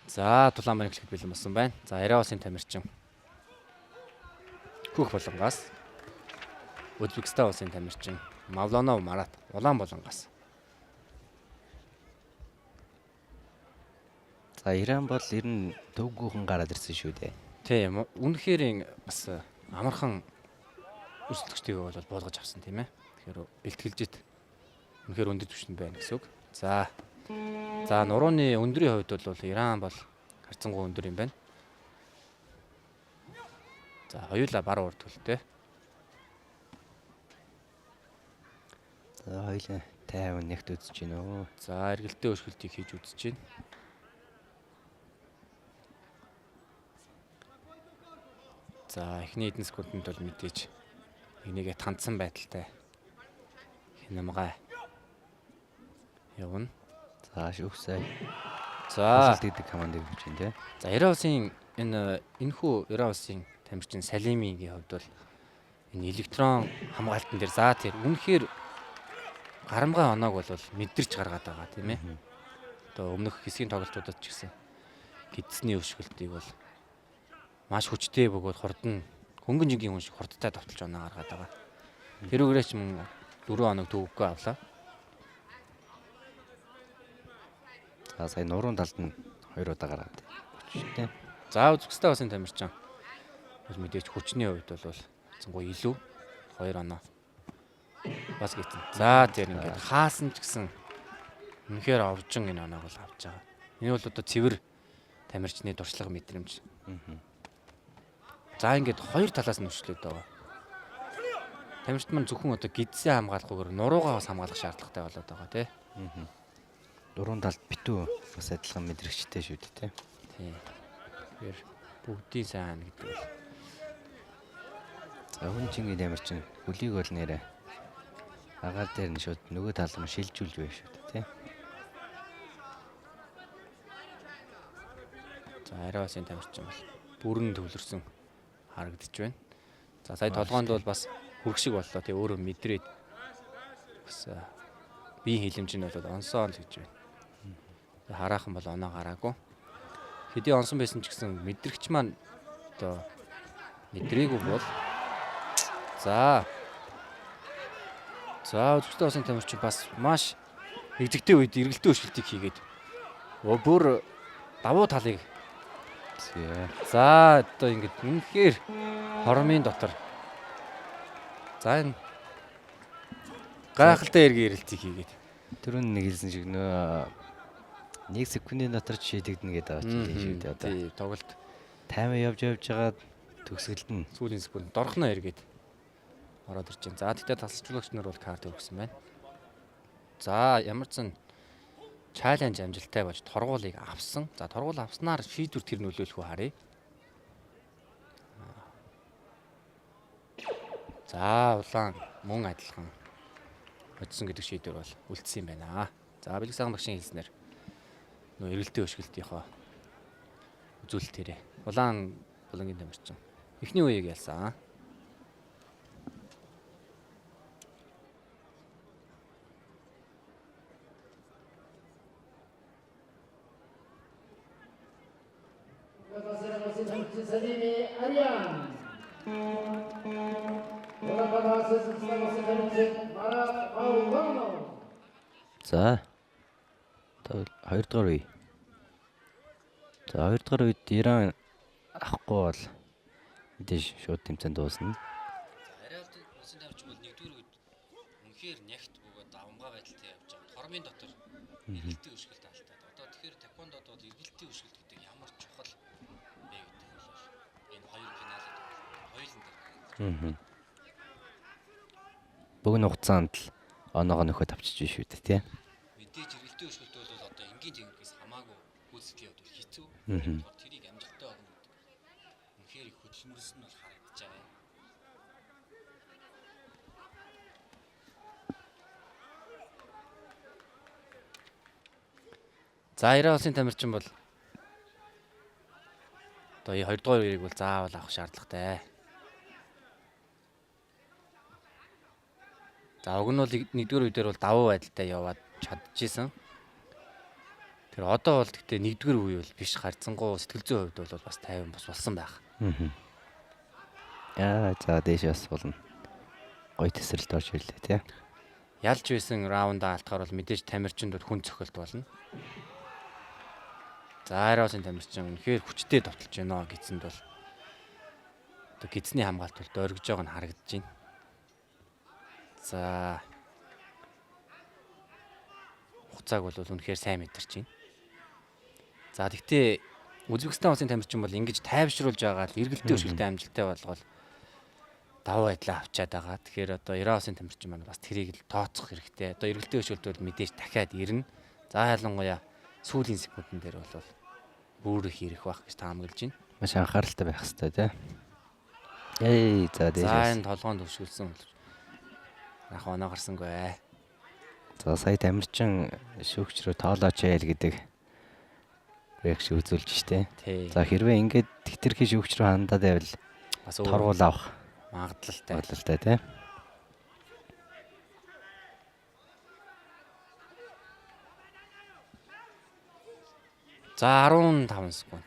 За, тулаан маань эхлэхэд бэлэн болсон байна. За, Иран улсын тамирчин Хөх болонгоос, Өзбекстан улсын тамирчин Мавлонов Марат Улаан болонгоос. За, Иран бол ер нь төвгүүхэн гараад ирсэн шүү дээ. Тийм, үнэхээр бас амархан өрсөлдөгчдийг бол буулгаж авсан, тийм ээ. Тэгэхээр бэлтгэлжит үнэхээр өндөр түвшинд байна гэсэн үг. За. За, нурууны өндрийн хувьд бол Иран бол харьцангуй өндөр юм байна. За, хоёулаа баруун урд төлтэй. За, хоёулаа 50 нэгт үзэж байна өө. За, эргэлтээ өшгөлтийг хийж үзэж байна. За, эхний хэдэн секундэд бол мэдээж энийгээ тандсан байдалтай хинамгай явна. За, шүүхсэй. За, гэдэг командыг өгч байна те. За, Иран улсын энэ энэхүү Иран улсын тамирчин Салимигийн хувьд бол энэ электрон хамгаалтан дээр за тэр үнэхээр гарамгай оноог бол мэдэрч гаргаад байгаа, тийм ээ. Одоо өмнөх хэсгийн тоглолтуудад ч гэсэн гидсний өшгөлтийг бол маш хүчтэй бөгөөд хурдан хөнгөн жингийн хүн шиг хурдтай довтолж оноо гаргаад байгаа. Тэрүүгээрээ ч мөн 4 оног төвөггүй авлаа. За, сая нуруун талд нь 2 удаа гаргаад хүчтэй. За, Үзбекстан улсын тамирчин бол мэдээж хүчний хувьд бол харьцангуй илүү 2 оноо бас гитэн. За, тэр ингээд хаасан ч гэсэн үнэхээр овжин энэ оноог бол авч байгаа. Энэ бол одоо цэвэр тамирчны туршлага мэдрэмж. За, ингээд хоёр талаас нь өршлөөд байгаа. Тамирчид маань зөвхөн одоо гидсээ хамгаалахгүйгээр нуруугаа бас хамгаалах шаардлагатай болоод байгаа, тий. Дөрвөн талд битүү бас адилхан мэдрэгчтэй шүү дээ, тий. Тийм. Тэгэхээр бүгдийн сайн гэдэг бол. За, хүн чингийн тамирчин хүлийг бол нэрэ агаар дээр нь шууд нөгөө тал руу шилжүүлж байна шүү дээ, тий. За, Арай улсын тамирчин бол бүрэн төвлөрсөн харагдаж байна. За, сая толгоонд бол бас хүрх шиг боллоо, тий, өөрөө мэдрээд бас биеийн хилэмж нь бол онсоо л гэж байна. Хараахан бол оноо гараагүй. Хэдий онсон байсан ч гэсэн мэдрэгч маань одоо мэдрээгүй бол за. За, Үзбекстан улсын тамирчин бас маш нэгдэгтэй үед эргэлтээ өшгөлтийг хийгээд бүр давуу талыг за одоо ингэж үнэхээр хормын дотор за энэ гайхалтай эргэ эрэлтийг хийгээд түрүүн нэг хэлсэн шиг нөө 1 секундын дотор шийдэгдэнэ гэдэг байгаа чинь тийм шүү дээ одоо. Тий, тоглолт 50 явж явж байгаа төгсгөлд нь сүүлийн секунд дорхноо эргээд ороод ирж байна. За, тэгтээ тасалжуулагч нар бол карт өгсөн байна. За, ямар ч сан чаленж амжилттай болж торгуулийг авсан. За, торгуул авснаар шийдвэр тэр нөлөөлөх үү харъя. За, улаан мөн адилхан очсон гэдэг шийдвэр бол үлдсэн юм байна. За, бэлэг сайхан багшийн хэлснээр нөө эргэлтийн өшгөлтийнхөө үзүүлэлтээрээ улаан булангийн тамирчин эхний үеийг ялсан. За, хоёрдугаар үе. За, хоёрдугаар үед Иран авахгүй бол мэдээж шууд тэмцээн дуусна. За, Ариал улсын тамирчин бол нэгдүгээр үед үнэхээр нягт бөгөөд давмгай байдалтай явж байгаа. Хормын дотор эргэлтийн өшгөлт алдаад. Одоо тэгэхээр таквондод бол эргэлтийн өшгөлт гэдэг ямар чухал бэ гэдэг бол энэ хоёр финалын тоглолт хоёулын дээр гараад. Богино хугацаанд л оноогоо нөхөд авчиж шүү дээ, тий. Мэдээж эргэлтийн өшгөлт бол одоо энгийн жинхэнээс хамаагүй гүйцэтгэлийн хувьд бол хэцүү. Тэгэхээр тэрийг амжилттай огно гэдэг үнэхээр их хөдөлмөрлсөн нь бол харагдаж байгаа юм. За, Иран улсын тамирчин бол одоо 2 дугаар үеийг бол заавал авах шаардлагатай. За, уг нь бол 1-р үе дээр бол давуу байдалтай яваад чадчихсан. Тэр одоо бол гэхдээ нэгдүгээр үе бол биш, харьцангуй сэтгэл зүйн хувьд бол бас 50 бус болсон байх. Яа, за дээш бас болно. Гоё тесрэлт орж ирлээ тий. Ялж байсан раундаа алдахаар бол мэдээж Тамирчинд бол хүн цохилт болно. За Аэросын Тамирчин үнэхээр хүчтэй довтолж байна гэсэнд бол одоо гидсний хамгаалт бол дөргиж байгаа нь харагдаж байна. За хугацааг бол үнэхээр сайн мэдэрч байна. За тэгтээ Узбекистан улсын Тамирчин бол ингэж тайвшруулж байгаа л эргэлтээ өшгөлтэй амжилттай болгоод давуу байдлаа авчаад байгаа. Тэгэхээр одоо Иран улсын Тамирчин маань бас тэрийг л тооцох хэрэгтэй. Одоо эргэлтээ өшгөлт бол мэдээж дахиад ирнэ. За ялангуяа сүүлийн секундэн дээр бол бүр их ирэх байх гэж таамаглаж байна. Маш анхааралтай байх хэрэгтэй тий. Эй, за дээш. За энэ толгоонд өшгөлсөн бол анх оноо гарсангүй. За сая Тамирчин шүүгч рүү тоолооч ээл гэдэг реакц үзүүлж штэ. За хэрвээ ингээд хэтэрхий шүүгч рүү хандаад байвал бас торгуул авах магадлалтай. Магадлалтай тий. За 15 секунд.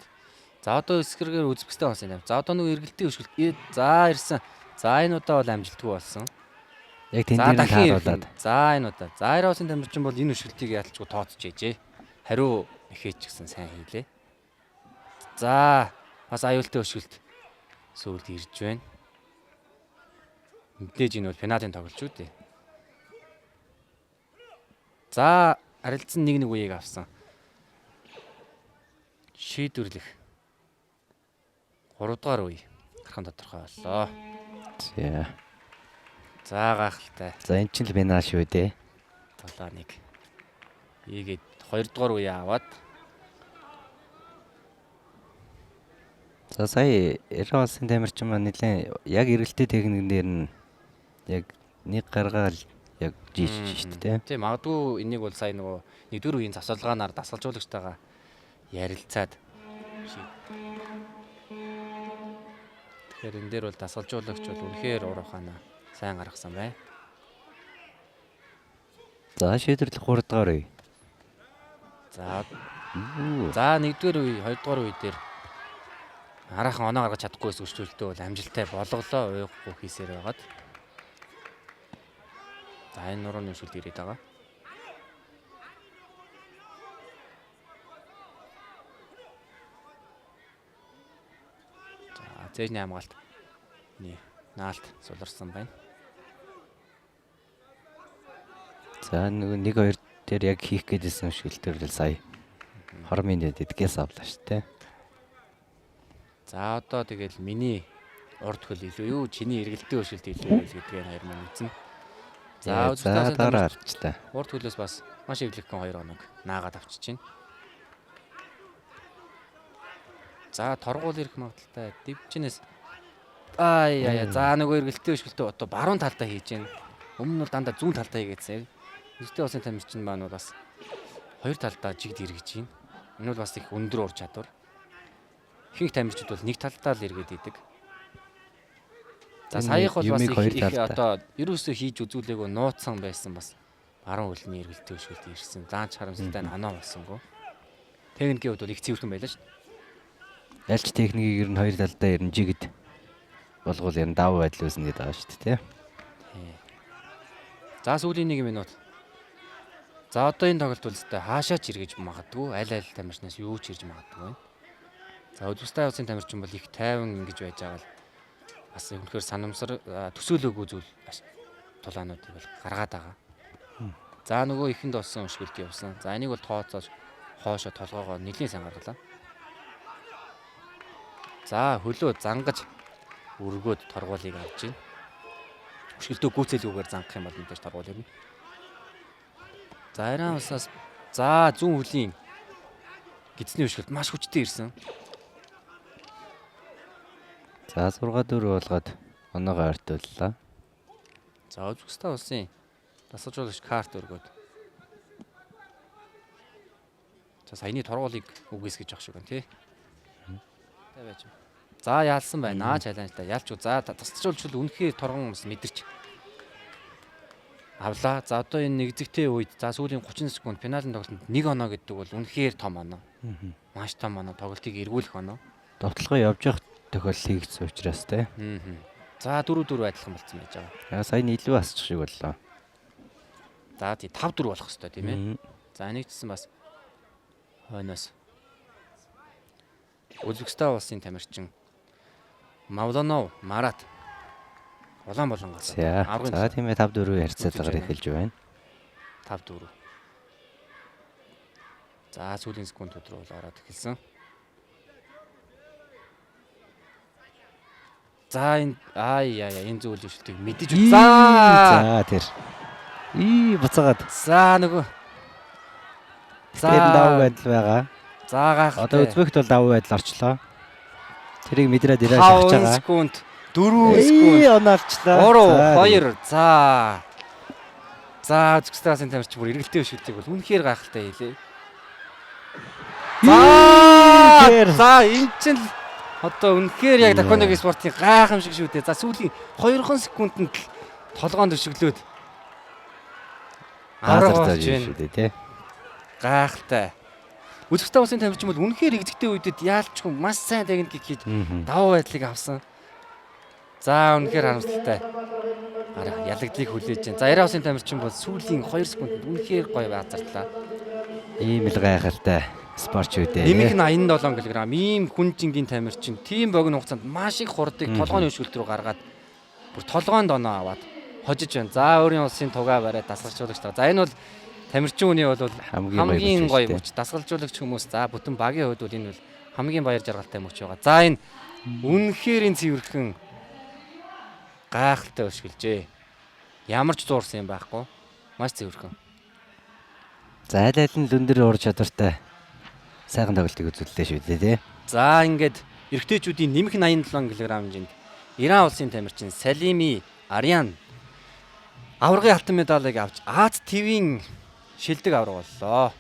За одоо эсгэргээр Узбекистан улсын там. За одоо нөгөө эргэлтийн өшгөлт. За ирсэн. За энэ удаа бол амжилтгүй болсон. Яг тэн дээр нь тааруулаад. За энэ удаа. За Иран улсын Тамирчин бол энэ өшгөлтийг ялчгүй тооцож ээжээ. Хариу нэхээч гэсэн сайн хийлээ. За бас аюултай өшгөлт сүүлд ирж байна. Мэдээж энэ бол пенальтийн тоглолт шүү дээ. За харилцан 1-1 үеийг авсан. Шийдвэрлэх 3 дугаар үе гарах нь тодорхой боллоо. За. За гайхалтай. За эн чинь л пенал шүү дээ. 7-1. Ийгээд 2 дугаар үе аваад. За сая Иран улсын Тамирчин маань нэлээд яг эргэлтээ техникэн дээр нь яг нэг гаргаал яг жийж шүү дээ. Тийм, магадгүй энийг бол сая нөгөө нэгдүгээр үеийн завсарлагаанаар дасгалжуулагчтайгаа ярилцаад тэгэхээр энэ дээр бол дасгалжуулагч бол үнэхээр ур ухаанаа сайн гаргасан байна. За шийдвэрлэх 3 дугаар үе. За за нэгдүгээр үе, хоёрдугаар үе дээр хараахан оноо гаргаж чадахгүй байсан өшгөлтөө бол амжилттай болголоо, уйггүй хийсээр байгаад. За энэ нурууны өшгөлт ирээд байгаа. За зээжний хамгаалт наалт суларсан байна. За нөгөө 1-2 дээр яг хийх гээдсэн өшгөлтөөр л сая хормын дэд эдгээс авлаа шүү дээ. За одоо тэгэл миний урд хөл илүү юу, чиний эргэлтийн өшгөлт илүү юу гэдгийг хоёр маань үзнэ. За за дараа арчлаа. Урд хөлөөс бас маш эвлэгхэн 2 оног наагаад авчиж байна. За торгуул ирэх магадлалтай дивчнээс ай яа за нөгөө эргэлтийн өшгөлтөө одоо баруун талдаа хийж байна. Өмнө нь бол дандаа зүүн талдаа хийгээдсэн. Эргэлтийн улсын Тамирчин маань бол бас хоёр талдаа жигд эргэж байна. Энэ бол бас их өндөр ур чадвар. Ихэнх тамирчид бол нэг талдаа л эргээд идэг. За саях бол бас их одоо ерөөсөө хийж үзүүлээгөө нууцсан байсан бас баруун хөлний эргэлтийн өшгөлт ирсэн. Заанч харамсалтай нь оноо болсонгүй. Техникийн хувьд бол их цэвэрхэн байлаа шүү дээ. Ялч техникийг ер нь хоёр талдаа ер нь жигд болгоул ер нь давуу байдал үүснэ гэдэг байгаа шүү дээ. За сүүлийн 1 минут. За одоо энэ тоглолт бол өстой хаашаа ч эргэж магадгүй, аль аль тамирчнаас юу ч ирж магадгүй байна. За Узбекистан улсын Тамирчин бол их тайван ингэж байж байгаа л бас үнэхээр санамсар төсөөлөөгүй зүйл тулаануудыг бол гаргаад байгаа. За нөгөө ихэнд болсон өшгөлт явсан. За энийг бол тооцоож хоошо толгоогоо нэлийн сайн гаргалаа. За хөлөө зангаж өргөөд торгуулийг авч байна. Өшгөлтөө гүйцэлгүйгээр зангах юм бол мэдээж торгуул ирнэ. За Иран улсаас за зүүн хөлийн гидсний өшгөлт маш хүчтэй ирсэн. За 6-4 болгоод оноогоо ойртууллаа. За Узбекистан улсын дасгалжуулагч карт өргөөд. За саяны торгуулийг үгүйсгэж авах шиг байна тий. Та байж. За яалсан байна. Наа чаланжтай. Ялч уу. За тасалжуулагч бол үнэхээр торгон бас мэдэрч. авлаа. За одоо энэ нэгзэгтэй үед за сүүлийн 30 секунд финалийн тоглолтод нэг оноо гэдэг бол үнэхээр том оноо. Маш том оноо, тоглолтыг эргүүлэх оноо. Довтлогоо явж явах тохиолдол хийгдсэн учраас те. За 4-4 адилхан болсон байж байгаа. Яа сая нь илүү асчих шиг боллоо. За тий 5-4 болох хэвээр тийм ээ. За энийг ч гэсэн бас хойноос Өзбекстан улсын тамирчин Мавлонов Марат улаан болон галаа. За тийм ээ 5-4 харьцаатайгаар эхэлж байна. 5-4. За сүүлийн секундүүд рүү бол ороод эхэлсэн. За энэ ай яа яа энэ зүйл шүлтийг мэдэж за за тэр. Ий буцаагаад. За нөгөө за давуу байдал байгаа. За гайхалтай. Одоо Өзбект бол давуу байдал орчлоо. Тэрийг мэдрээд ирээ шахаж байгаа. 5 секунд 4 секунд. Оноолчлаа. 3 2 за. За Өзбекстан тамирч бүр эргэлтэй шүлтийг бол үнэхээр гайхалтай хийлээ. За за энэ чинь одоо үнэхээр яг Таконогийн спортын гайхамшиг шүү дээ. За сүүлийн 2 секундэд л толгоонд өшөглөөд арга болж байна шүү дээ тий. Гайхалтай. Өзбекстан улсын тамирчин бол үнэхээр игзэгтэй үедэд яалчгүй маш сайн техник хийж давуу байдлыг авсан. За үнэхээр харамсалтай. Ялагдлыг хүлээж байна. За Иран улсын тамирчин бол сүүлийн 2 секундэд үнэхээр гоё баазарлаа. Ийм л гайхалтай спорт шүү дээ. Нэмэх нь 87 кг. Ийм хүн жингийн тамирчин тийм богино хугацаанд маш их хурдыг толгойн өшгөлт рүү гаргаад бүр толгойн доноо аваад хожиж байна. За өөрийн улсын тугаа бариад дасгалжуулагч. За энэ бол тамирчин хүний бол хамгийн гоё мөч. Дасгалжуулагч хүмүүс за бүтэн багийн хувьд бол энэ бол хамгийн баяр жаргалтай мөч байгаа. За энэ үнэхээр энэ цэвэрхэн гайхалтай өшгөлжээ. Ямар ч зуурсан юм байхгүй. Маш цэвэрхэн. За аль аль нь өндөр уур чадвартай сайхан тоглолтыг үзүүллээ шүү дээ тий. За ингээд эрэгтэйчүүдийн нэмэх 87 кг хэмжээнд Иран улсын тамирчин Салими Ариан аваргын алтан медалийг авч Аз ТV-ийн шилдэг аварга боллоо.